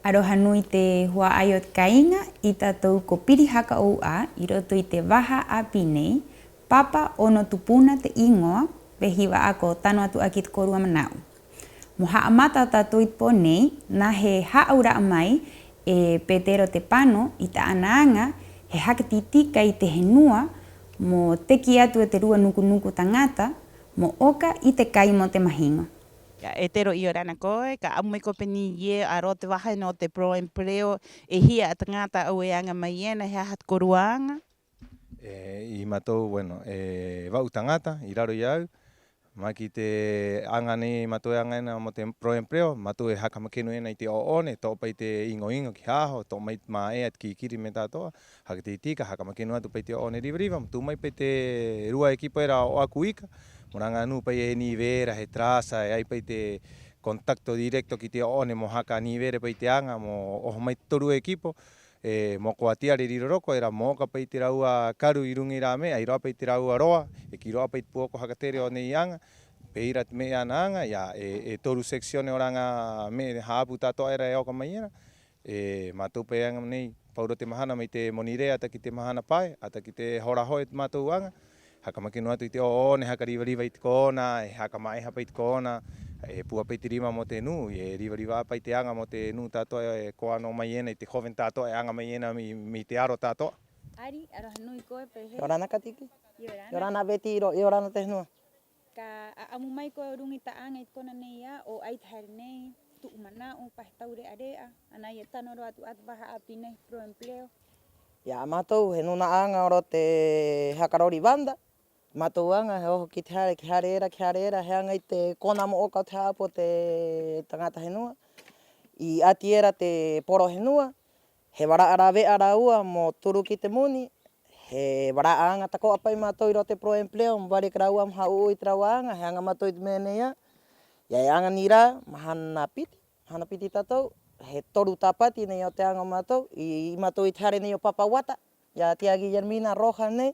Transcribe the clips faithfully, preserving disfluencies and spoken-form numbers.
'Iorana nui te hua'ai o te kāiŋa, 'ī tātou ko Piri Haka 'Ou 'Ā, 'i roto i te vaha 'āpī nei, Papa 'Ono Tupuna te 'īŋoa, vehiva 'ā ko Tano Atu 'Ā ki te Kōrua Mana'u. Mo ha'amata o tātou i te pō nei, nā he hā'aura'a mai e Petero Tepano i tā'ana aŋa he haka tī-tika i te henua mo teki atu e te rua nuku-nuku taŋata mo 'oka i te kai mo te mahiŋo. Ya, Petero, 'iorana koe, ka 'a'amu mai koe pē nei ē a roto i te vaha ena o te Pro Empleo, e hia 'ā taŋata a au e aŋa mai ena, he aha te kōrua aŋa? E, i mātou, bueno, e va'u taŋata 'i raro i a au, mai ki te aŋa nei mātou e aŋa ena mo te Pro Empleo, mātou e haka makenu ena i te 'ō'one, to'o pa'i te iŋo-iŋo ki haho, to'o mai te mā'ea, te kiri-kiri, me'e ta'ato'a, haka tī-tika, haka makenu atu pa'i te 'ō'one riva-riva, mo tu'u mai pa'i te rua equipo era o Aku Ika, mo rāua nui pa'i e nivela, he traza, e ai pa'i te contacto directo ki te 'ō'one mo haka nivela pa'i te aŋa, mo oho mai te toru equipo, e, mo ko Atiare Riroroko, era mo 'oka pa'i te rāua karu 'i ruŋa i rā me'e, ai rō 'ā pa'i te rāua roa, e kī rō 'ā pa'i te pū'oko haka tere o nei aŋa, pē ira te me'e ana aŋa, ya, e, e toru sección o rā aŋa me'e hā'apu ta'ato'a era e 'oka mai era, e, mātou pa'i e aŋa nei, paurō te mahana mai te Moniré 'ata ki te mahana pae, 'ata ki te hora hoe te mātou aŋa, haka makenu atu i te 'ō'one, haka riva-riva i te kona, e haka mā'eha pa'i te kona, e pua pa'i te rima mo te nu'u, e riva-riva 'ā pa'i te aŋa mo te nu'u ta'ato'a e koa nō mai ena, i te joven ta'ato'a e aŋa mai ena mai, mai te aro ta'ato'a. Ari, 'iorana nui koe pē hē? 'Iorana Katiki. 'Iorana. 'Iorana Veti, 'iorana te henua. Ka 'a'amu mai koe o ruŋa i ta'a aŋa 'i te kona nei 'ā, 'o 'ai te hare nei, tu'u mana'u, pa he taure'a-re'a, ana ai e tano rō atu 'ā te vaha 'āpī nei Pro Empleo. Ya, a mātou he nūna'a aŋa o roto te haka rori banda, mātou aŋa he oho ki te hare, ki hare era, ki hare era, he aŋa i te kona mo 'oka o te hā'apu o te taŋata henua. I 'ati era te poro henua, he vara'a rāve'a rāua mo turu ki te muni, he vara'a aŋa tako'a pa'i mātou 'i roto te Pro Empleo, mo vari ki a rāua mo hā'ū'ū i te rāua aŋa, he aŋa mātou i te me'e nei 'ā. Ya, e aŋa nei rā, mahana piti, mahana piti tātou, he toru tāpati nei o te aŋa o mātou, i, i mātou i te hare nei o Papa Wata, i a Tia Guillermina Rojas nei,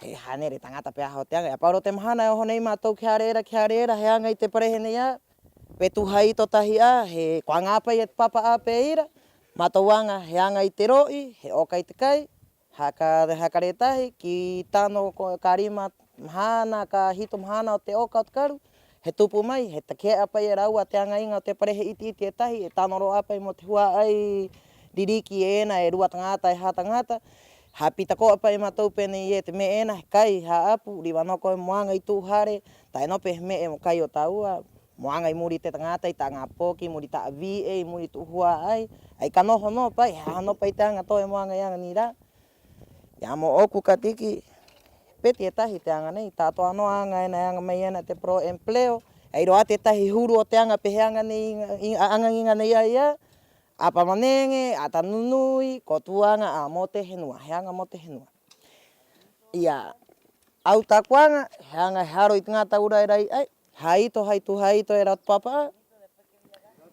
he hānere taŋata pēaha o te aŋa. Ya, paurō te mahana e oho nei mātou ki hare era, ki hare era, he aŋa i te parehe nei 'ā, Petu Haito tahi 'ā, he ko aŋa 'ā pa'i e te papa 'ā pē ira, mātou aŋa, he aŋa i te ro'i, he 'oka i te kai, haka, haka rē tahi, ki tano ko, ka rima mahana, ka hitu mahana o te 'oka o te karu, he tupu mai, he take'a pa'i e rāua te aŋa iŋa o te parehe 'iti-'iti e tahi, e tano rō 'ā pa'i mo te hua'ai ririki ena e rua taŋata, e hā taŋata, hāpī tako'a pa'i e mātou pē nei ē: te me'e ena he kai hā'apu, riva nō koe mo aŋa 'i tu'u hare, ta'e nō pē he me'e mo kai o tāua, mo aŋa 'i muri i te taŋata, 'i ta'a ŋā poki, 'i muri i ta'a vi'e, 'i muri i tu'u hua'ai, 'ai ka noho nō pa'i, he aha nō pa'i te aŋa toe mo aŋa i aŋa nei rā. Ya, mō'oku Katiki, peti e tahi te aŋa nei, ta'ato'a nō aŋa ena e aŋa mai ena te Pro Empleo, e ai rō 'ā tētahi huru o te aŋa pē he aŋa nei, i, i, aŋa iŋa nei ai 'ā, 'apa maneŋe, 'ata nu-nui, ko tū aŋa 'ā mo te henua, he aŋa mo te henua. Ya, a au tā'aku aŋa, he aŋa he haro i te ŋā taura era i 'ai, Haito, Haito, Haito era o te papa 'ā.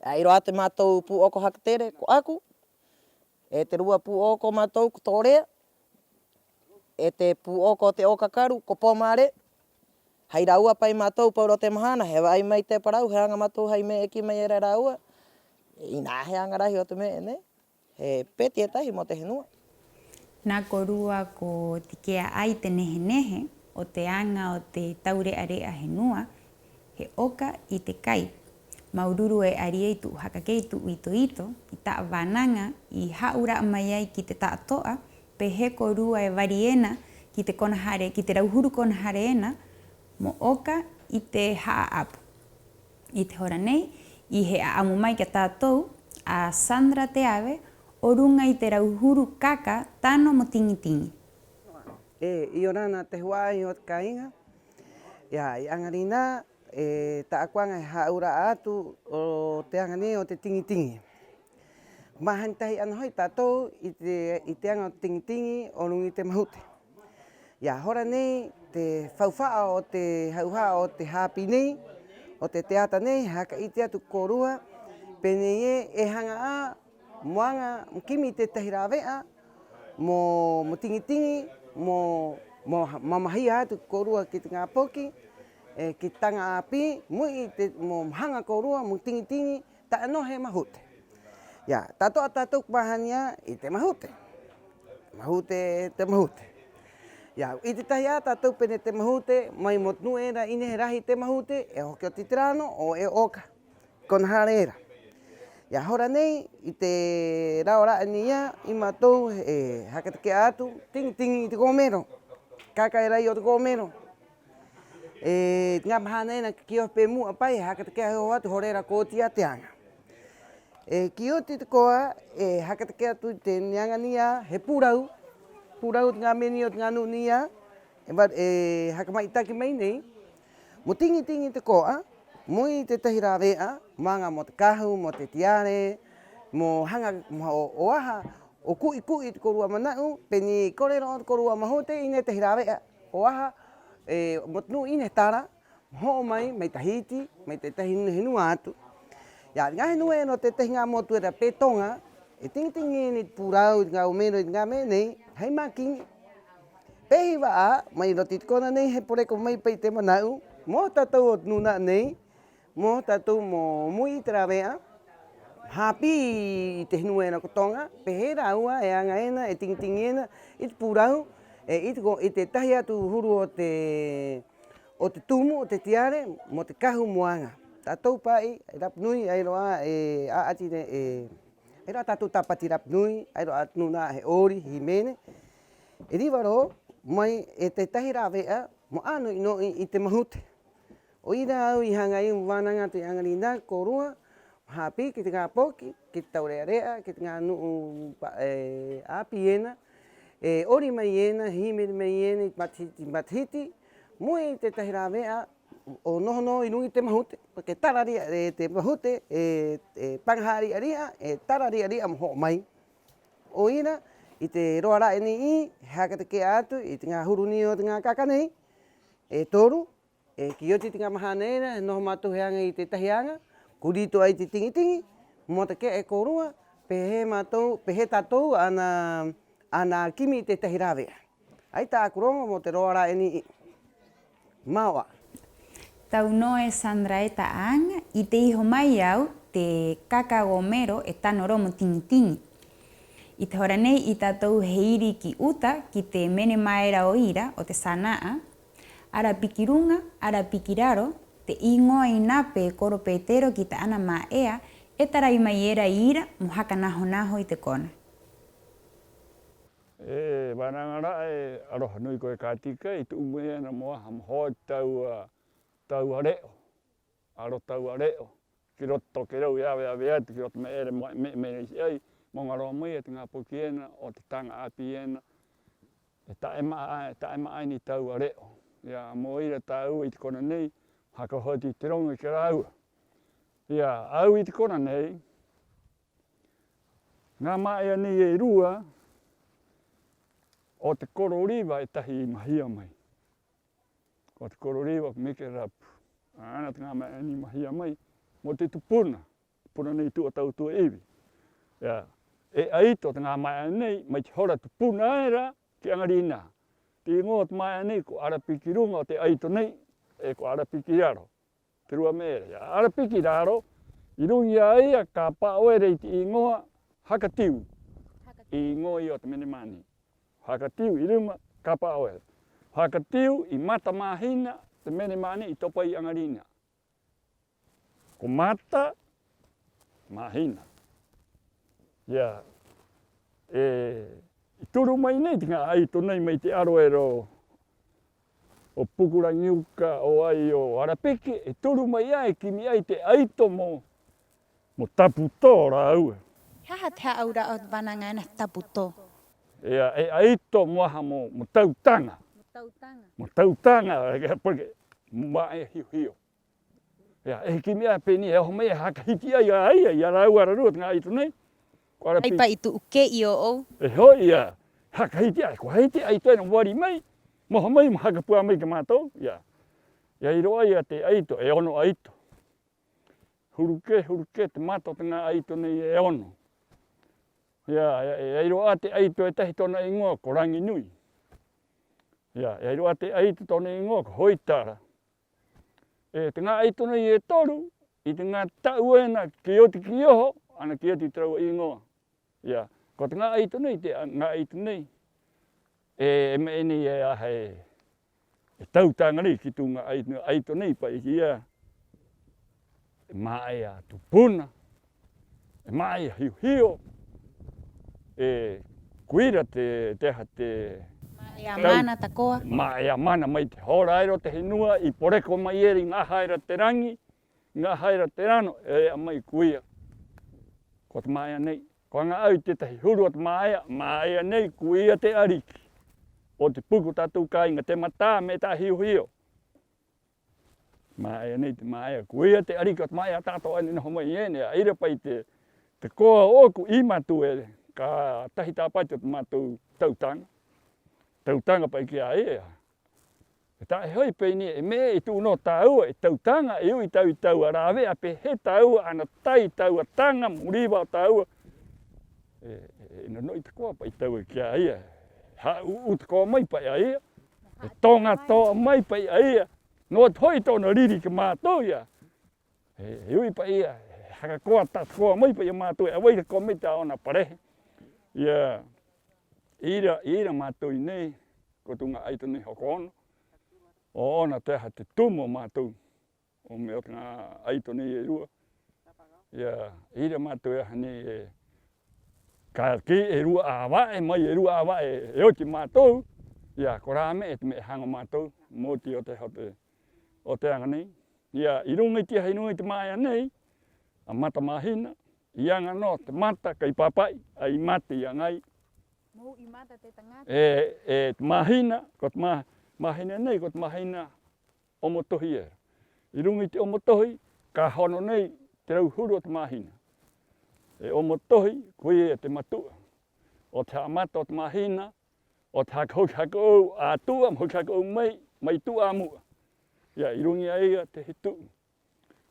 E ai rō 'ā te mātou pū'oko haka tere ko 'Aku, 'e te rua pū'oko o mātou ko Torea, 'e te pū'oko o te 'oka karu ko Pomare. Hai rāua pa'i mātou paurō te mahana, he va'ai mai te parau, he aŋa mātou hai me'e e kī mai era e rāua. 'Ina he aŋa rahi o te me'e nei, he peti e tahi mo te henua. Nā kōrua ko tike'a 'ā i te nehe-nehe o te aŋa o te taure'a-re'a henua, he 'oka i te kai. Māuru-uru e 'Ari ē i tu'u haka kē, i tu'u ito-ito, i ta'a vānaŋa i hā'aura'a mai ai ki te ta'ato'a pē hē kōrua e vari ena ki te kona hare, ki te rauhuru kona hare ena mo 'oka i te ha'a'apu. 'I te hora nei, 'ī he 'a'amu mai ki a tātou a Sandra Teave o ruŋa i te rauhuru kaka tano mo tiŋi-tiŋi. E, 'iorana te hua'ai o te kāiŋa. Ya, 'i 'aŋa rinā, e, tā'aku aŋa he hā'aura'a atu o te aŋa nei o te tiŋi-tiŋi. Māhani tahi 'ana ho'i tātou i te, i te aŋa o te tiŋi-tiŋi o ruŋa i te mahute. Ya, hora nei te faufa'a o te hauha'a o te hāpī nei, o te teata nei, he haka 'ite atu kōrua pē nei ē: e haŋa 'ā mo aŋa, mo kimi i te tētahi rāve'a mo, mo tiŋi-tiŋi, mo, mo mamahia atu kōrua ki te ŋā poki, 'e ki te taŋa 'āpī, mo u'i i te, mo haŋa kōrua mo tiŋi-tiŋi, ta'e nō he mahute. Ia, ta'ato'a tātou ko māhani 'ā i te mahute. Mahute, te mahute. Ia, 'ite tahi 'ā tātou pē nei te mahute, mai mo te nu'u era 'ina he rahi te mahute, e hoki o Titirano 'o e 'oka. Kona hare era. Ia, hora nei, 'i te rao ra'e nei 'ā, i mātou e haka take'a atu, tiŋi-tiŋi i te gomero. Kaka era 'ai o te gomero. 'E te ŋā mahana ena ki oho pē mu'a pa'i, e haka take'a he oho atu, hora era ko oti 'ā te aŋa. 'E ki oti tako'a, e haka take'a atu i te aŋa nei 'ā, he pūrau. Pūrau te ŋā me'e nei o te ŋā nu'u nei 'ā, e va-, e haka ma'itaki mai nei. Mo tiŋi-tiŋi tako'a, mo u'i i te tētahi rāve'a, mo aŋa mo te kahu, mo te tiare, mo haŋa, mo, 'o, 'o aha, 'o ku'i-ku'i i te kōrua mana'u, pē nei e kore rō te kōrua mahute, 'ina e tahi rāve'a, 'o aha, e, mo te nu'u 'ina he tara, mo ho'o mai, mai Tahiti, mai te tētahi henua atu. Ia, te ŋā henua era o te tētahi ŋā motu era pē Toŋa, e tiŋi-tiŋi ena i te pūrau, i te ŋā gomero, i te ŋā me'e nei, hai mākini. Pē ira 'ā, mai roto i te kona nei, he poreko mai pa'i te mana'u, mo tātou o te nūna'a nei, mo tātou mo, mo u'i i te rāve'a, hāpī i te henua era ko Toŋa, pē hē rāua e aŋa ena, e tiŋi-tiŋi ena i te pūrau, 'e i te go-, i te tētahi atu huru o te, o te tumu, o te tiare, mo te kahu mo aŋa. Tātou pa'i, e Rapa Nui, ai rō 'ā, e 'a'ati, e, 'ai rō 'ā tātou Tāpati Rapa Nui, ai rō 'ā te nūna'a he 'ori, he hīmene. E riva rō, mai e tētahi rāve'a, mo 'āno'i-no'i i te mahute. 'O ira a au i haŋa ai mo vānaŋa atu i 'aŋa rinā kōrua, mo hāpī ki te ŋā poki, ki te taure'a-re'a, ki te ŋā nu'u pa-, e, 'āpī ena, e 'ori mai ena, hīmene mai ena i te matahiti, matahiti, mo u'i i te tētahi rāve'a, 'o noho nō 'i ruŋa i te mahute, porque tara ri'a, e, te mahute, e, e paŋaha'a ri'a-ri'a, e tara ri'a-ri'a mo ho'o mai. 'O ira, 'i te roa ra'e nei 'ī, he haka take'a atu i te ŋā huru nei o te ŋā kaka nei e toru, 'e ki oti te ŋā mahana era, he noho mātou he aŋa i te tētahi aŋa ko rito ai te tiŋi-tiŋi, mo take'a e kōrua pē hē mātou, pē hē tātou ana, ana kimi i te tētahi rāve'a. 'Ai tā'aku roŋo mo te roa ra'e nei 'ī. Mao 'ā. Tau nō e Sandra e ta'a aŋa, 'i te iho mai a au te kaka gomero e tano rō mo tiŋi-tiŋi. 'I te hora nei 'ī tātou he iri ki uta ki te menemā era o ira o te sana'a, ara piki ruŋa, ara piki raro, te 'īŋoa i Nape Koro Petero ki tā'ana mā'ea e tarai mai era 'i ira mo haka naho-naho i te kona. E vānaŋa ra'e, e aroha nui koe ka tika, i tu'u mai ena mo aha, mo hoa i te tāua, tāua re'o, aro tāua re'o, ki roto tokerau i ave-ave atu, ki roto me'e era, me'e, me'e, me'e i ai, mo ŋaro'a mai e te ŋā poki ena o te taŋa 'āpī ena, e ta'e ma'a, ta'e ma'a ena i tāua re'o. Ia, mo ira tāua 'i te kona nei, haka oho atu i te roŋo ki a rāua. Ia, a au 'i te kona nei, ŋā mā'ea nei e rua o te koro riva e tahi i mahia mai. O te koro riva ko Mike Rapu. 'Ā'ana te ŋā mā'ea nei i mahia mai mo te tupuna, tupuna nei tu'a tautua ivi. Ia, e 'aito te ŋā mā'ea nei mai te hora tupuna era ki 'aŋa rinā. Te 'īŋoa o te mā'ea nei ko Arapiki Ruŋa, o te 'aito nei e ko Arapiki Raro. Te rua me'e era, ia, Arapiki Raro, 'i ruŋa i a ia ka pa'o era i te 'īŋoa Haka Tiu. 'Īŋoa ia o te menemā nei. Haka Tiu 'i ruŋa, ka pa'o era. Haka Tiu, 'i Mata Māhina te menemā nei i topa ai 'aŋa rinā. Ko Mata Māhina. Ia, e, i turu mai nei te ŋā 'aito nei mai te aro era o, o Pukuraŋi Uka, 'o ai o Arapiki, e turu mai 'ā, e kimi 'ā i te 'aito mo, mo tapu tō rāua. ¿He aha te hā'aura'a o te vānaŋa ena he tapu tō? Ia, e 'aito mo aha, mo, mo tau taŋa. Mo tau taŋa. Mo tau taŋa, porque mo ma'e hio-hio. Ia, e kimi 'ā pē nei, e oho mai, e haka hiti 'ā i a ia, i a rāua ararua te ŋā 'aito nei. Ko Arapiki. 'Ai pa'i tu'u kē i ō'ou. E ho'i ia, haka hiti 'ā, ko hiti 'aito ena mo vari mai, mo oho mai, mo haka pu'a mai ki a mātou, ia. Ia, ai rō 'ā ia te 'aito, e ono 'aito. Huru kē, huru kē te mata o te ŋā 'aito nei e ono. Ia, ia, e ai rō 'ā te 'aito e tahi tō'ona 'īŋoa ko Raŋi Nui. Ia, e ai rō 'ā te 'aito tō'ona 'īŋoa ko Hoitara. 'E te ŋā 'aito nei e toru, 'i te ŋā ta'u ena ki oti ki oho, 'ana ki atu i te rāua 'īŋoa. Ia, ko te ŋā 'aito nei, te ŋā 'aito nei, e, e me'e nei e aha e, e tau taŋa nei ki tū ŋā 'aito, 'aito nei pa'i ki a, e mā'ea tupuna, e mā'ea hio-hio, e, ko ira te, te aha te, mā'ea mana tako'a. Mā'ea mana mai te hora era o te henua i poreko mai era i ŋā aha era te raŋi, ŋā aha era te rano, e e'a mai ko ia. Ko te mā'ea nei. Ko aŋa 'ā i te tētahi huru o te mā'ea, mā'ea nei, ko ia te 'ariki o te puku o tātou kāiŋa, te matā me'e ta'e hio-hio. Mā'ea nei te mā'ea, ko ia te 'ariki o te mā'ea ta'ato'a ena e noho mai ena. 'Ai rā pa'i te, te koa ō'oku, 'ī mātou e, ka tahi tāpati o te mātou tautaŋa. Tautaŋa pa'i ki a ia. E ta'e ho'i pē nei ē, e me'e e tu'u nō tāua e tautaŋa, e u'i tāua i tāua rāve'a pē hē tāua ana tai, tāua taŋa mo riva o tāua. E, e, e no-no'i tako'a pa'i tāua ki a ia. Hā'ū'ū tako'a mai pa'i a ia. E toŋa to'a mai pa'i a ia. Noa atu ho'i tō'ona riri ki a mātou ia. E, e u'i pa'i ia, e haka koa tako'a mai pa'i i a mātou, e a vai tako'a mai i tā'ona parehe. Ia, 'i ira, 'i ira mātou 'i nei, ko tū ŋā 'aito nei hoko ono. 'Ō'ona te aha te tumu o mātou, o me'e o te ŋā 'aito nei e rua. Ia, 'i ira mātou e aha nei e, ka kī e rua 'āva'e, mai e rua 'āva'e e oti mātou. Ia, ko rā me'e te me'e haŋa o mātou mo oti o te, o te, o te aŋa nei. Ia, 'i ruŋa i te aha, 'i ruŋa i te mā'ea nei, a mata māhina, i aŋa nō te mata kai pāpa'i, 'ai mate i aŋa ai. Mo u'i mata te taŋata. E, e te māhina, ko te mā-, māhina nei, ko te māhina 'Omotohi era. 'I ruŋa i te 'Omotohi, ka hono nei te rauhuru o te māhina. E 'Omotohi, ko ia te matu'a o te ha'amata o te māhina, o te haka hoki haka 'ou a tu'a, mo hoki haka 'ou mai, mai tu'a a mu'a. Ia, 'i ruŋa i a ia te hetu'u.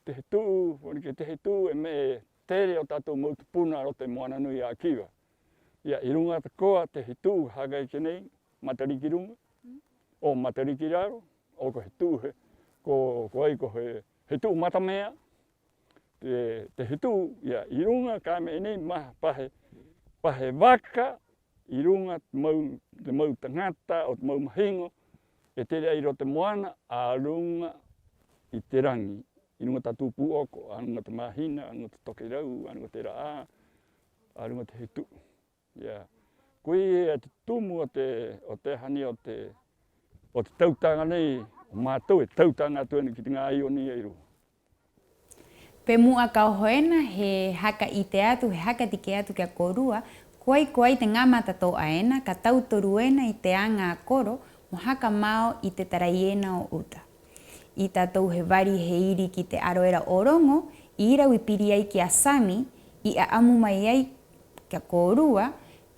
Te hetu'u, porque te hetu'u e me'e tere o tātou mau tupuna a roto i te moana nui a Kiva. Ia, 'i ruŋa tako'a te hetu'u haka eke nei, Matariki ruŋa, 'o Matariki raro, 'o ko hetu'u he, ko, ko ai ko he, hetu'u mata mea, te, te hetu'u, ia, 'i ruŋa ka me'e nei, ma, pa he, pa he vaka, 'i ruŋa te mau, te mau taŋata, 'o te mau mahiŋo, e tere ai roto te moana, a ruŋa i te raŋi, 'i ruŋa tātou pū'oko, a ruŋa te māhina, a ruŋa te tokerau, a ruŋa te ra'ā, a ruŋa te hetu'u. Ia. Ko ia te tumu o te, o te aha nei, o te, o te tautaŋa nei, o mātou e tautaŋa atu ena ki te ŋā io nei e rua. Pe mu'a ka oho ena, he haka 'ite atu, he haka tike atu ki a kōrua, ko ai, ko ai te ŋā matato'a ena ka tautoru ena i te aŋa a koro mo haka mao i te tarai ena o uta. 'I tātou he vari he iri ki te aro era o Roŋo, 'i ira au i piri ai ki a Sami, i 'a'amu mai ai ki a kōrua,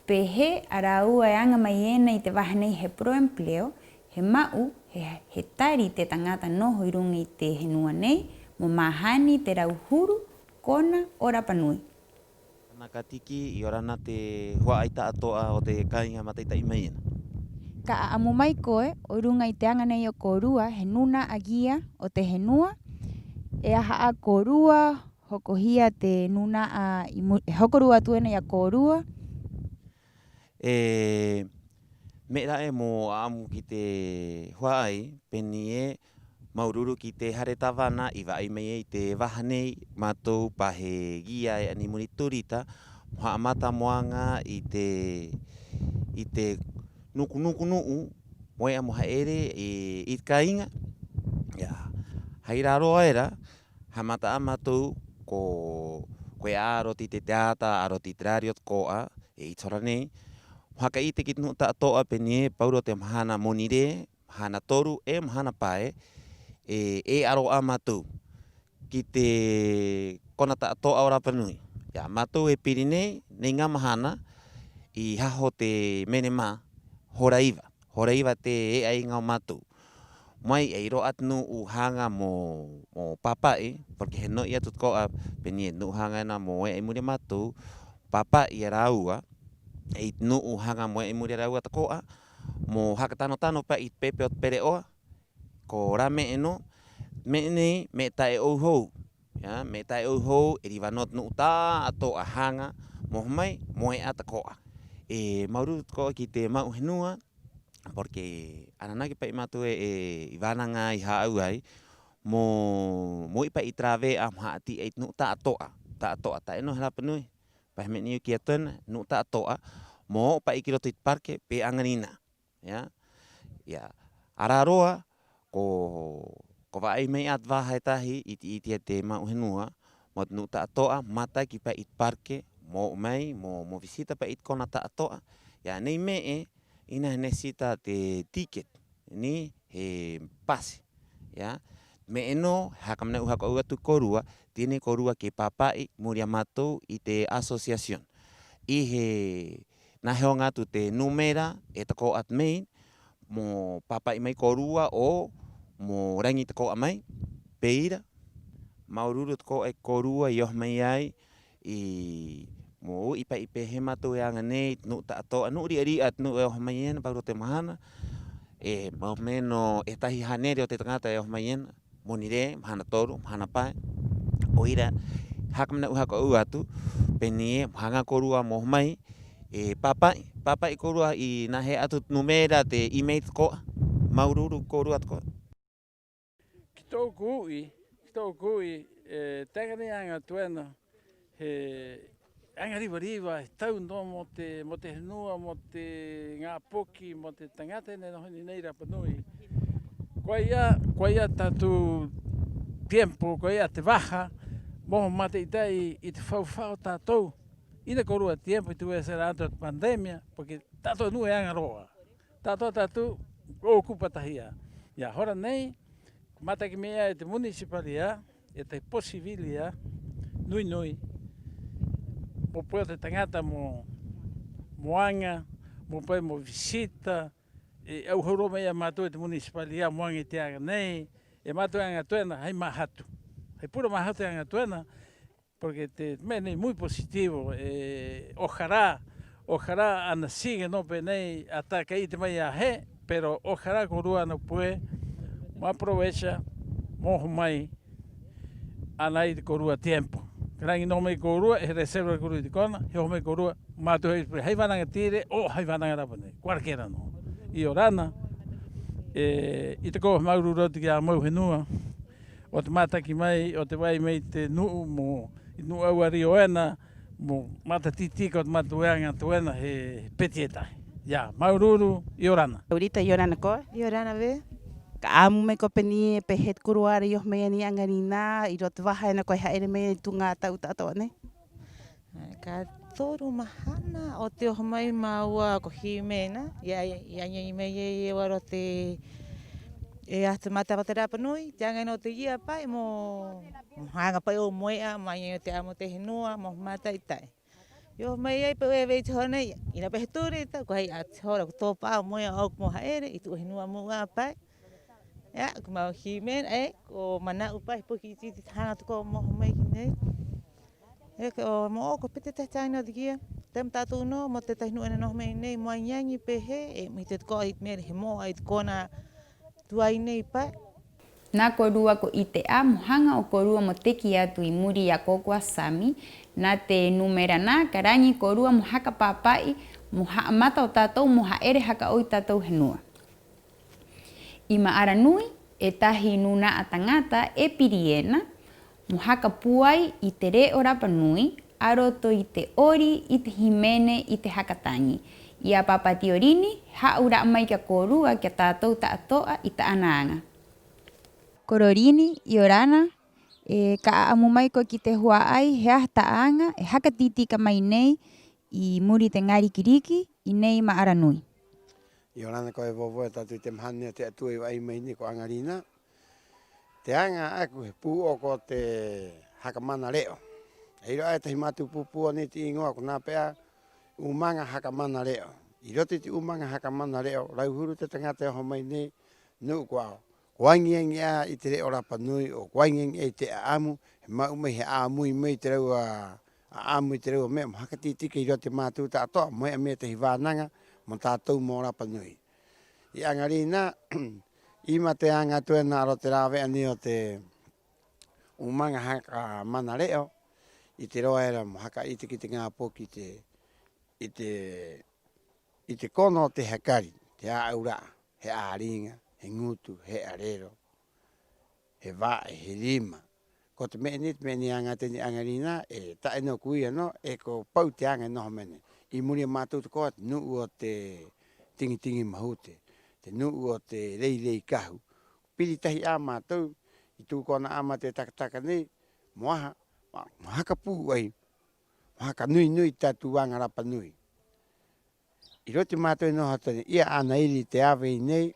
pē hē a rāua e aŋa mai ena i te vaha nei he pro empleo, he ma'u, he, he tari te taŋata noho 'i ruŋa i te henua nei mo māhani te rauhuru kona o Rapa Nui. Ana ka tiki, 'iorana te hua'ai ta'ato'a o te kāiŋa mata'ita'i mai ena. Ka 'a'amu mai koe, 'o ruŋa i te aŋa nei o kōrua, he nūna'a guía o te henua, e aha 'ā kōrua, hokohia te nūna'a i mu-, e hokorua atu ena i a kōrua. E, me'e ra'e mo 'a'amu ki te hua'ai, pē nei ē, māuru-uru ki te hare tāvana i va'ai mai ai i te vaha nei, mātou pa he guía e'a nei muri turita, mo ha'amata mo aŋa i te, i te nuku-nuku nu'u, mo e'a mo ha'ere i, i te kāiŋa. Ia, hai rā roa era, ha'amata 'ā mātou ko, ko e'a a roto i te teata, a roto i te rari o te ko'a, e 'ite hora nei, mo haka 'ite ki te nu'u ta'ato'a pē nei ē, paurō te mahana moni rē, mahana toru 'e mahana pae, e, e e'a rō 'ā mātou ki te kona ta'ato'a o Rapa Nui. Ia, mātou e piri nei, nei ŋā mahana, i haho te menema, hora iva, hora iva te e'a iŋa o mātou. Mai ai rō 'ā te nu'u haŋa mo, mo pāpa'i, porque he no'i atu tako'a pē nei ē, te nu'u haŋa ena mo e'a 'i muri i a mātou, pāpa'i a rāua, 'e i te nu'u haŋa mo e'a 'i muri i a rāua tako'a, mo haka tano-tano pa'i i te pepe o te pere'oa, ko rā me'e nō, me'e nei, me'e ta'e 'ou hou. Ia, me'e ta'e 'ou hou, e riva nō te nu'u ta'ato'a haŋa mo oho mai mo e'a tako'a. E māuru-uru tako'a ki te Ma'u Henua, porque ananake pa'i mātou e, e, i vānaŋa ai hā'au ai, mo, mo u'i pa'i i te rāve'a mo ha'ati'a i te nu'u ta'ato'a, ta'ato'a ta'e nō he rapa nui, pa he me'e nei o kī atu ena, nu'u ta'ato'a, mo o'o pa'i ki roto i te parque pē 'aŋarinā. Ia, ia, ararua, ko, ko va'ai mai 'ā te vaha e tahi 'iti-'iti a te Ma'u Henua mo te nu'u ta'ato'a, mo mātaki pa'i i te parque, mo o'o mai, mo, mo visita pa'i i te kona ta'ato'a. Ia, nei me'e, 'ina he necesita te ticket, ni he pase. Ia, me'e nō, haka mana'u haka 'ou atu kōrua, tiene kōrua que pāpa'i muri i a mātou i te asociación. 'I he, nā he oho atu te numera e tako'a te mail, mo pāpa'i mai kōrua 'o mo raŋi tako'a mai. Pē ira, māuru-uru tako'a e kōrua i oho mai ai, i mo u'i pa'i pē hē mātou e aŋa nei te nu'u ta'ato'a, nu'u ri'a-ri'a te nu'u e oho mai ena paurō te mahana, e, más o menos e tahi hānere o te taŋata e oho mai ena, mo nirē, mahana toru, mahana pae. 'O ira, haka mana'u haka 'ou atu pē nei ē, mo haŋa kōrua mo oho mai, e, pāpa'i, pāpa'i kōrua i nā hē atu te numera, te email tako'a. Māuru-uru kōrua tako'a. Ki tō'oku u'i, ki tō'oku u'i, e, te aŋa nei aŋa atu ena, he aŋa riva-riva, he tau nō mo te, mo te henua, mo te ŋā poki, mo te taŋata ena e noho nei Rapa Nui. Ko ai 'ā, ko ai 'ā tātou tiempo, ko ai 'ā te vaha mo oho mata'ita'i i te faufa'a o tātou. 'Ina kōrua tiempo i tu'u era antes o te pandemia, porque tātou nu'u e aŋa rō 'ā. Ta'ato'a tātou ko ocupa tahi 'ā. Ia, hora nei, ko mātaki mai 'ā e te municipalidad, e te posibilidad nui-nui mo pue o te taŋata mo, mo aŋa, mo pue mo visita, e 'auhau rō mai 'ā mātou e te municipalidad mo aŋa i te aŋa nei, e mātou e aŋa atu ena hai māhatu. Hai pura māhatu e aŋa atu ena, porque te me'e nei muy positivo, e, ojalá, ojalá ana sigue nō pē nei 'ātā ka 'ite mai a hē, pero ojalá kōrua ana pue mo aprovecha mo oho mai ana ai te kōrua tiempo. Ka raŋi nō mai kōrua, he reserva kōrua i te kona, he oho mai kōrua, mātou hai, hai vānaŋa Tire 'o hai vānaŋa Rapa Nui, cualquiera nō. 'Iorana, e, 'i tako'a he māuru-uru atu ki a Ma'u Henua, o te mātaki mai, o te va'ai mai te nu'u mo, i te nu'u 'auario ena, mo mata tī-tika o te mātou e aŋa atu ena he peti e tahi. Ia, māuru-uru, 'iorana. Laurita, 'iorana koe. 'Iorana vē. Ka 'a'amu mai koe pē nei ē, pē hē te kōrua era i oho mai ena 'i 'aŋarinā, 'i roto i te vaha ena koe ha'ere mai ai i te ŋā ta'u ta'ato'a nei? Ka toru mahana 'o te oho mai māua ko Himena, i, i, i aŋi-aŋi mai ai e au a roto i te, e, a te mata o te Rapa Nui, te aŋa ena o te guía pa'i mo, mo haŋa pa'i 'o mo e'a, mo aŋi-aŋi o te 'a'amu o te henua, mo mata'ita'i. I oho mai ai pa'i e vei te hora nei, 'ina pa'i he ture i ta, ko hai 'ā te hora ko topa 'ā mo e'a ō'oku mo ha'ere i tu'u henua mu'a pa'i. Ia, ko ma'u Himena, e, ko mana'u pa'i he poki 'iti-'iti te haŋa tako'a mo oho mai ki nei. E, ko, mō'oku, pē te tahi taŋi nō te guía. Te mata tātou nō mo te tētahi nu'u ena e noho mai nei mo aŋi-aŋi pē hē, e, mo 'ite tako'a i te me'e he mo'a i te kona tuai nei pa'i. Nā kōrua ko 'ite 'ā mo haŋa o kōrua mo teki atu 'i muri i a Koko a Sami, nā te numera nā ka raŋi kōrua mo haka pāpa'i, mo ha'amata o tātou mo ha'ere haka 'ou i tātou henua. 'I Ma'ara Nui, e tahi nūna'a taŋata e piri ena mo haka pūai i te re'o rapa nui a roto i te 'ori, i te hīmene, i te haka taŋi. 'I a Papa Tiorini, he hā'aura'a mai ki a kōrua, ki a tātou ta'ato'a i tā'ana aŋa. Kororini, 'iorana, e, ka 'a'amu mai koe ki te hua'ai, he aha ta'a aŋa e haka tī-tika mai nei 'i muri i te ŋā riki-riki 'i nei Ma'ara Nui. 'Iorana koe e vovo, e tātou i te mahana nei o te 'Atua i va'ai mai nei ko 'aŋarinā. Te aŋa 'ā'aku he pū'oko o te haka mana re'o. E ai rō 'ā e tahi mātou pūpū o nei te 'īŋoa ko nā pe'a 'ūmaŋa haka mana re'o. 'I roto i te 'ūmaŋa haka mana re'o, rauhuru te taŋata e oho mai nei, nu'u ko, ko aŋi-aŋi 'ā i te re'o rapa nui, 'o ko aŋi-aŋi 'ā i te 'a'amu, he ma'u mai, he 'āmui mai i te rāua 'a'amu, i te rāua me'e mo haka tī-tika 'i roto i a mātou ta'ato'a, mo e'a mai e tahi vānaŋa mo tātou mo rapa nui. 'I 'aŋarinā, 'ī mā te aŋa atu ena a roto i te rāve'a nei o te, 'ūmaŋa haka mana re'o i te roa era mo haka 'ite ki te ŋā poki i te, i te, i te kona o te hakari, te 'ā'aura'a, he 'āriŋa, he ŋutu, he 'arero, he va'e, he rima. Ko te me'e nei, te me'e nei aŋa atu ena 'i 'aŋa rinā, 'e ta'e nō ko ia nō, 'e ko pau te aŋa e noho mai nei. 'I muri i a mātou tako'a te nu'u o te Tiŋi-tiŋi Mahute, te nu'u o te Rei-rei Kahu. Piri tahi 'ā a mātou i tū kona 'ā mai te takataka nei, ¿mo aha? Mo haka pūai, mo haka nui-nui i te tātou aŋa rapa nui. 'I roto i a mātou e noho atu nei, i a Anairi Te Ave 'i nei,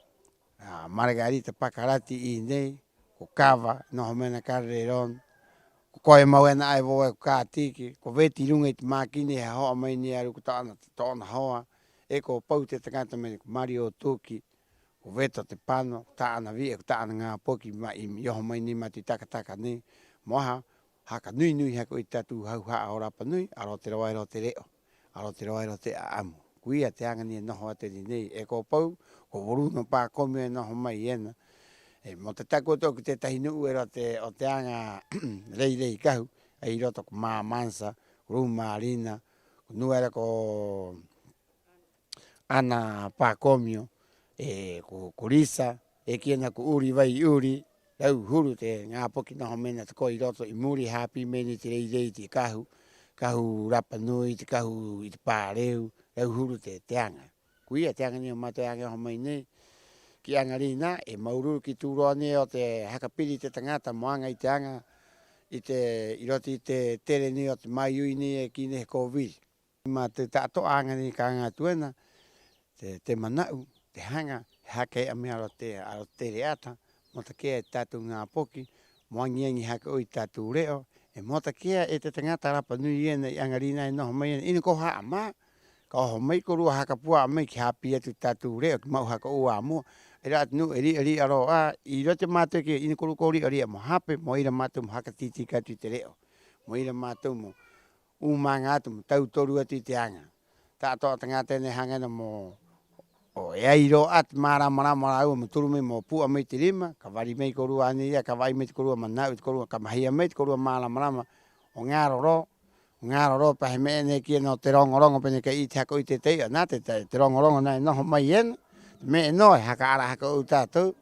a Margarita Pakarati 'i nei, ko Kava e noho mai ena, Calderón, ko koe mau ena 'ā e vō e ko Kātiki, ko Veti 'i ruŋa i te mākini e haho'a mai nei a rua ko tō'ona, tō'ona hoa, 'e ko pau te taŋata mai nei, ko Mario Tuki, ko Veto Te Pano, ko tā'ana vi'e, ko tā'ana ŋā poki mai i oho mai nei mātou i takataka nei. ¿Mo aha? Haka nui-nui haka 'ou i te tātou hauha'a o Rapa Nui a roto i te roa era o te re'o, a roto i te roa era o te 'a'amu. Koia te aŋa nei e noho atu ena nei, 'e ko pau ko Bruno Pakomio e noho mai ena. 'E mo te taku atu ki tētahi nu'u era o te, o te aŋa Rei-rei Kahu, 'ai 'i roto ko Mamansa, ko Rumarina, ko nua era ko Ana Pakomio, 'e ko, ko Risa, e kī ena ko Uri Vai Uri, rauhuru te ŋā poki noho mai ena tako'a 'i roto, 'i muri, hāpī mai ena i te rei-rei, te kahu, kahu rapa nui, te kahu i te pāreu, rauhuru te, te aŋa. Koia te aŋa nei o mātou e aŋa e oho mai nei ki 'aŋa rinā, 'e māuru-uru ki tū roa nei o te haka piri i te taŋata mo aŋa i te aŋa i te, 'i roto i te tere nei o te māui-ui nei e kī nei he kōviri. Mātou ta'ato'a aŋa nei ka aŋa atu ena te, te mana'u, te haŋa, he haka e'a mai a roto i te, a roto i te tere 'ata, mo take'a e te tātou ŋā poki mo aŋi-aŋi haka 'ou i te tātou re'o, 'e mo take'a e te taŋata rapa nui ena 'i 'aŋa rinā e noho mai ena, 'ina ko ha'amā, ka oho mai kōrua haka pua'a mai ki hāpī atu i te tātou re'o, ki ma'u haka 'ou a mu'a. 'Ai rā te nu'u e ri'a-ri'a rō 'ā, 'i roto i a mātou e kī, 'ina kōrua ko ri'a-ri'a mo hape, mo ira mātou mo haka tī-tika atu i te re'o, mo ira mātou mo 'ūmaŋa atu, mo tautoru atu i te aŋa. Ta'ato'a taŋata ena e haŋa ena mo, 'o e ai rō 'ā te mārama-rama o rāua mo turu mai mo pu'a mai te rima, ka vari mai kōrua 'ana ia, ka va'ai mai te kōrua mana'u, te kōrua, ka mahia mai te kōrua mārama-rama. 'O ŋaro rō, 'o ŋaro rō pa he me'e nei e kī ena o te roŋo-roŋo, pē nei kai 'ite haka 'ou i te tai'o, nā te, te, te roŋo-roŋo nā e noho mai ena, te me'e nō e haka ara haka 'ou tātou.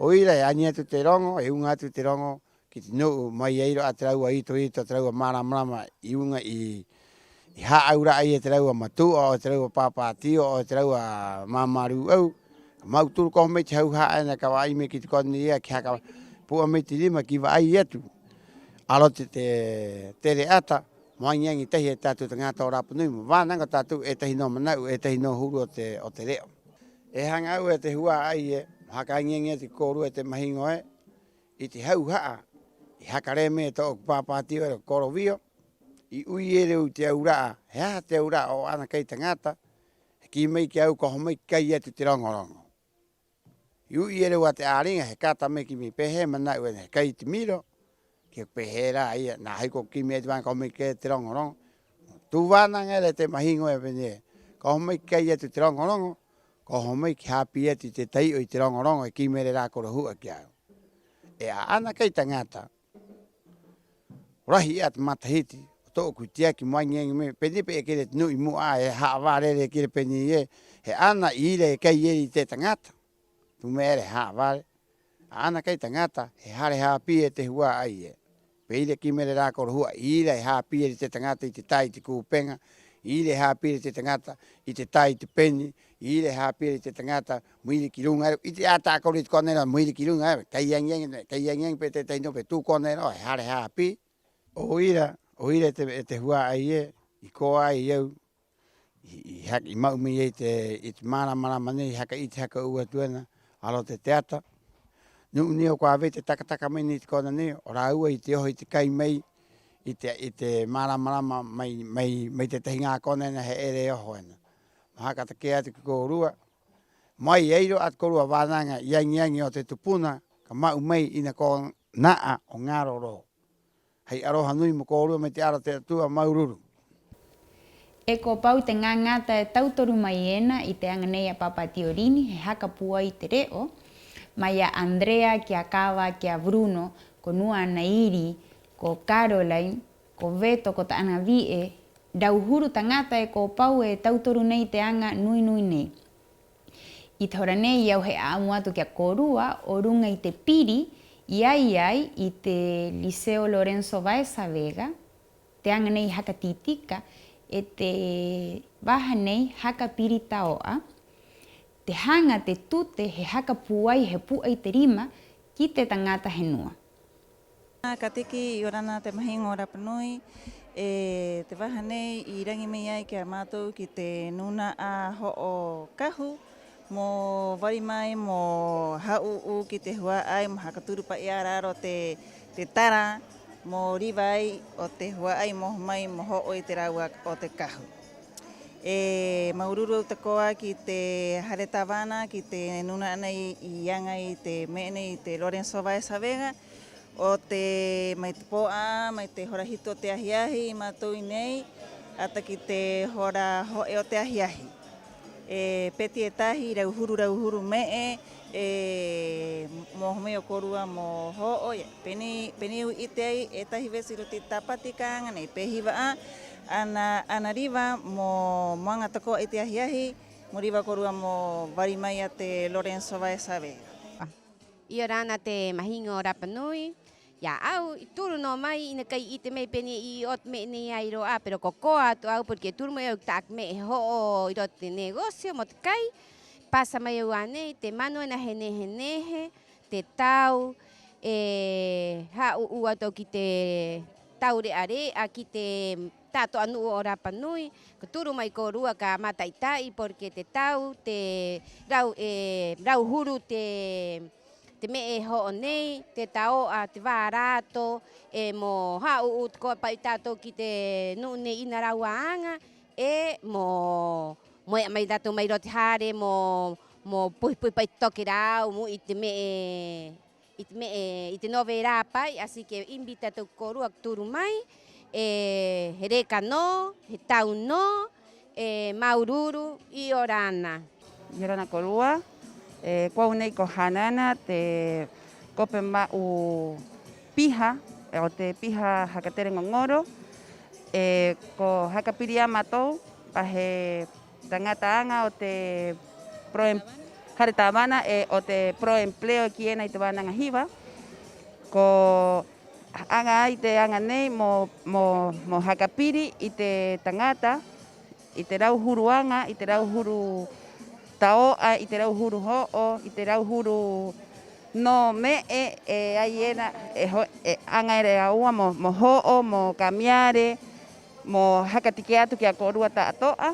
'O ira e aŋi atu te roŋo, e uŋa atu te roŋo ki te nu'u, mo ai ai rō 'ā te rāua ito-ito, te rāua mārama-rama i uŋa i, i hā'aura'a ai e te rāua matu'a 'o te rāua pāpātio 'o te rāua māmārū'au. Ka ma'u turu ka oho mai te hauha'a ena ka va'ai mai ki te kona nei ia, ki haka pu'a mai te rima ki va'ai atu a roto i te, te tere 'ata, mo aŋi-aŋi tahi e te tātou taŋata o Rapa Nui, mo vānaŋa o tātou e tahi nō mana'u, e tahi nō huru o te, o te re'o. E haŋa a au e te hua'ai ē, mo haka aŋi-aŋi atu ki a kōrua e te mahiŋo ē, i te hauha'a i haka rē mai e tō'oku pāpātio era ko Korovio, i 'ui era e au i te aura'a, he aha te aura'a o 'ana kai taŋata, he kī mai ki a au, ka oho mai ki kai atu i te roŋo-roŋo. I u'i era e au a te 'āriŋa, he kata mai, kī mai: ¿Pē hē e mana'u ena, he kai i te miro? Kī: ¿Pē hē rā ia? Nā hai ko kī mai e au te vānaŋa, ka oho mai ki kai atu i te roŋo-roŋo. Tū vānaŋa era e te mahiŋo ē pē nei ē: ka oho mai ki kai atu i te roŋo-roŋo, ka oho mai ki hāpī atu i te tai'o i te roŋo-roŋo, e kī mai era e rā korohu'a ki a au. 'E 'ā'ana kai taŋata, ko rahi 'ā te matahiti o tō'oku tiaki mo aŋi-aŋi mai, pē nei pa'i e kī era e te nu'u 'i mu'a 'ā, he ha'avare era e kī era pē nei ē: he 'ana 'i ira e kai era i te taŋata. Tū me'e era he ha'avare. 'Ā'ana kai taŋata, he hare hāpī e te hua'ai ē. Pē ira e kī mai era e rā korohu'a: 'i ira e hāpī era i te taŋata i te tā i te kūpeŋa, 'i ira e hāpī era i te taŋata i te tā i te peni, 'i ira e hāpī era i te taŋata mo iri ki ruŋa era, i te 'ata a koro i te kona era mo iri ki ruŋa era, kai aŋi-aŋi, kai aŋi-aŋi pē tētahi nu'u, pē tū kona era 'o he hare hāpī. 'O ira, 'o ira e te, e te hua'ai ē, i koa ai au i, i haka, i ma'u mai ai te, i te mārama-rama nei, i haka 'ite haka 'ou atu ena a roto i te ata. Nu'u nei o Kuā Vei te taka-taka mai nei i te kona nei, 'o rāua i te oho, i te kai mai i te, i te mārama-rama mai, mai, mai tētahi ŋā kona ena he 'ere e oho ena. Mo haka take'a atu ki a kōrua, mo ai ai rō 'ā te kōrua vānaŋa i aŋi-aŋi o te tupuna ka ma'u mai, 'ina ko na'a 'o ŋaro rō. Hai 'aroha nui mo kōrua mai te ara o te 'Atua, māuru-uru. E ko pau te ŋāŋata e tautoru mai ena i te aŋa nei a Pāpātio Rini, he haka pūai i te re'o, mai a Andrea ki a Kava ki a Bruno, ko Nua Nairi, ko Caroline, ko Veto, ko tā'ana vi'e, rauhuru taŋata e ko pau e tauturu nei te aŋa nui-nui nei. 'I te hora nei, i a au he 'a'amu atu ki a kōrua o ruŋa i te piri i ai ai i te Liceo Lorenzo Baeza Vega, te aŋa nei haka tī-tika, 'e te vaha nei haka piri tao'a, te haŋa te tute he haka pūai, he pu'a i te rima ki te taŋata henua. Ka tiki, 'iorana te mahiŋo o Rapa Nui. E, te vaha nei i raŋi mai ai ki a mātou ki te nūna'a ho'o kahu, mo vari mai, mo hā'ū'ū ki te hua'ai, mo haka turu pa'i a raro te, te tara, mo riva ai o te hua'ai mo oho mai mo ho'o i te rāua o te kahu. E, māuru-uru tako'a ki te hare tāvana, ki te nūna'a nei i aŋa i te me'e nei, i te Lorenzo Baeza Vega, o te, mai te pō'ā, mai te hora hitu o te ahi-ahi i mātou 'i nei, 'ata ki te hora ho'e o te ahi-ahi. E, peti e tahi, rauhuru, rauhuru me'e, e, mo oho mai o kōrua mo ho'o, ia, pē nei, pē nei au i 'ite ai, e tahi veces 'i roto i te Tāpati ka aŋa nei, pē hiva 'ā, ana, ana riva mo, mo aŋa tako'a i te ahi-ahi, mo riva kōrua mo vari mai i a te Lorenzo Baeza Vega. 'Iorana te mahiŋo o Rapa Nui. I a au i turu nō mai, 'ina kai 'ite mai pē nei ē, o te me'e nei ai rō 'ā, pero ko koa atu au, porque turu mai au ki tā'aku me'e he ho'o 'i roto i te negocio mo te kai, pasa mai au 'ā nei, te manu ena he nehe-nehe, te tau, e hā'ū'ū atu au ki te taure'a-re'a, ki te ta'ato'a nu'u o Rapa Nui, ka turu mai kōrua ka māta'i-ta'i, porque te tau, te rau, e, rauhuru te, te me'e ho'o nei, te tao'a, te vārato, 'e mo hā'ū'ū tako'a pa'i tātou ki te nu'u nei 'ina rāua aŋa, 'e mo, mo e'a mai tātou mai roto i te hare, mo, mo puhi-puhi pa'i te tokerau, mo u'i i te me'e, i te me'e, i te novedad pa'i, así que invita atu kōrua ka turu mai, 'e he reka nō, he tau nō, 'e māuru-uru, 'iorana. 'Iorana kōrua, e, ko au nei ko Hanana, te kope ma'u piha, e, o te piha haka tere ŋoŋoro, e, ko haka piri 'ā mātou pa he taŋata aŋa o te pro em-, hare tāvana, e, o te pro empleo e kī ena i te vānaŋa hiva. Ko aŋa ai te aŋa nei mo, mo, mo haka piri i te taŋata, i te rauhuru aŋa, i te rauhuru tao'a, i te rauhuru ho'o, i te rauhuru nō me'e, e ai ena, e ho-, e aŋa era e a rāua mo, mo ho'o, mo kamiare, mo haka tike'a atu ki a kōrua ta'ato'a,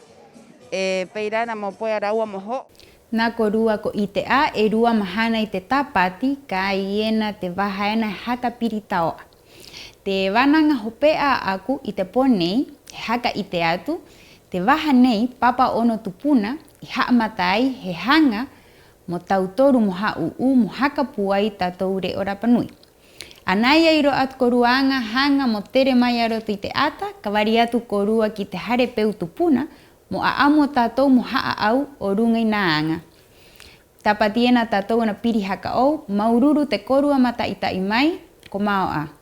'e pē ira 'ana mo pue a rāua mo ho'o. Nā kōrua ko 'ite 'ā e rua mahana i te Tāpati, ka ai ena te vaha ena he haka piri tao'a. Te vānaŋa hope'a ā'aku 'i te pō nei, he haka 'ite atu, te vaha nei Papa Ono Tupuna i ha'amata ai he haŋa mo tauturu mo hā'ū'ū mo haka pūai tātou re'o rapa nui. Ana ai ai rō 'ā te kōrua aŋa, haŋa mo tere mai a roto i te 'ata, ka vari atu kōrua ki te hare peu tupuna mo 'a'amu o tātou mo hā'a'au o ruŋa i nā aŋa. Tāpati ena tātou ana piri haka 'ou, māuru-uru te kōrua māta'i-ta'i mai, ko mao 'ā.